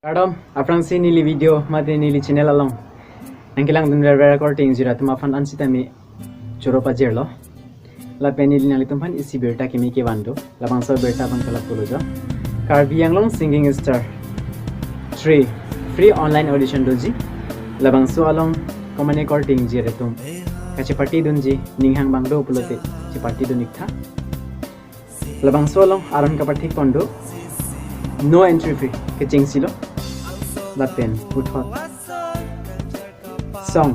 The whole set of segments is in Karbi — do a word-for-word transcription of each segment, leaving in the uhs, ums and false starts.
Kardom, aphrangsi neli video mate neli channel along nangkelangdun verver akorte ingjir atum aphan ansitame choro pajirlo. Lapen neli nanglitum aphan isi birta kimi kevan do. Labangso birta abang ke lapulo jo. Karbi Anglong Singing Star three free online audition doji. Labangso along komatne korte ingjir atum kacheparty dunji ninghang abang do pulote cheparty dun iktha. Labangso along aron kapathik pon do. No entry fee, kechengsi lo. Lapen puthot song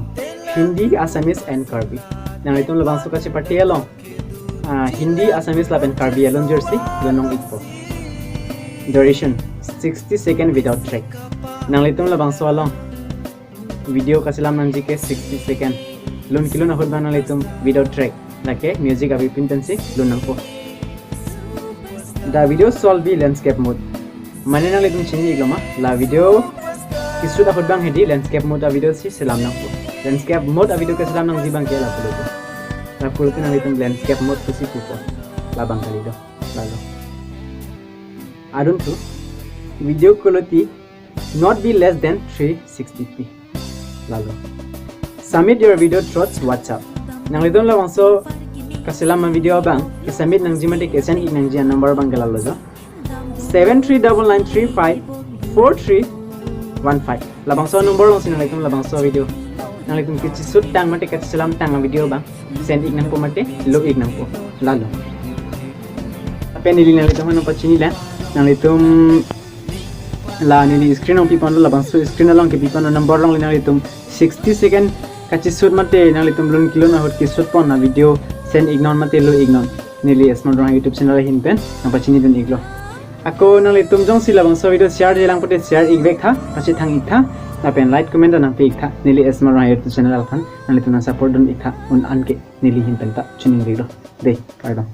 Hindi, Assamese and Karbi. Nanglitum labangso kacheparty along, ah, Hindi, Assamese lapen Karbi alunjirsi lun nong ikpo. Duration sixty second without track. Nanglitum labangso along video kachelam nangji ke sixty second. Lun kelun ahut abang nanglitum without track, lake music avepin pensi lun nangpo. The video shall be landscape mode. Mane nanglitum chini iklo ma, la video keshoot ahut abang hedi landscape mode avideo si chelam nangpo. Landscape mode avideo kechelam nangji abang ke lapulote. Lapulote nanglitum landscape mode pusi pupo. Labang kali do. Lalo. Adun thu, video quality not be less than three sixty p. Lalo. Submit your video through WhatsApp. Nanglitum labangso kachelam avideo abang kesubmit nangji mate kesend ik nangji anumber abang ke lalo jo. Seven three double nine three five four three one five. Labangso number alongsi nanglitum labangso video nanglitum kacheshoot tang mate kachelam tang avideo abang send ik nangpo mate lo ik nangpo. Lalo. Lapen neli nanglitum aphan pachinilang. Nanglitum la neli screen along piponlo, labangso screen along kepiponlo number along nanglitum sixty second kacheshoot mate nanglitum lun kelun ahut keshoot pon avideo send ik non mate lo ik non. Neli Esmar Ronghang YouTube channel ahin pen nangpachinidun iklo. Ako nanglitum jongsi labangso video share jilang pote share ikvek tha, pachethang iktha, lapen like comment nangpi iktha. Neli Esmar Ronghang YouTube channel aphan nanglitum nangsupport dun iktha, un anke neli ahin pen ta chiningrilo. Dei, kardom.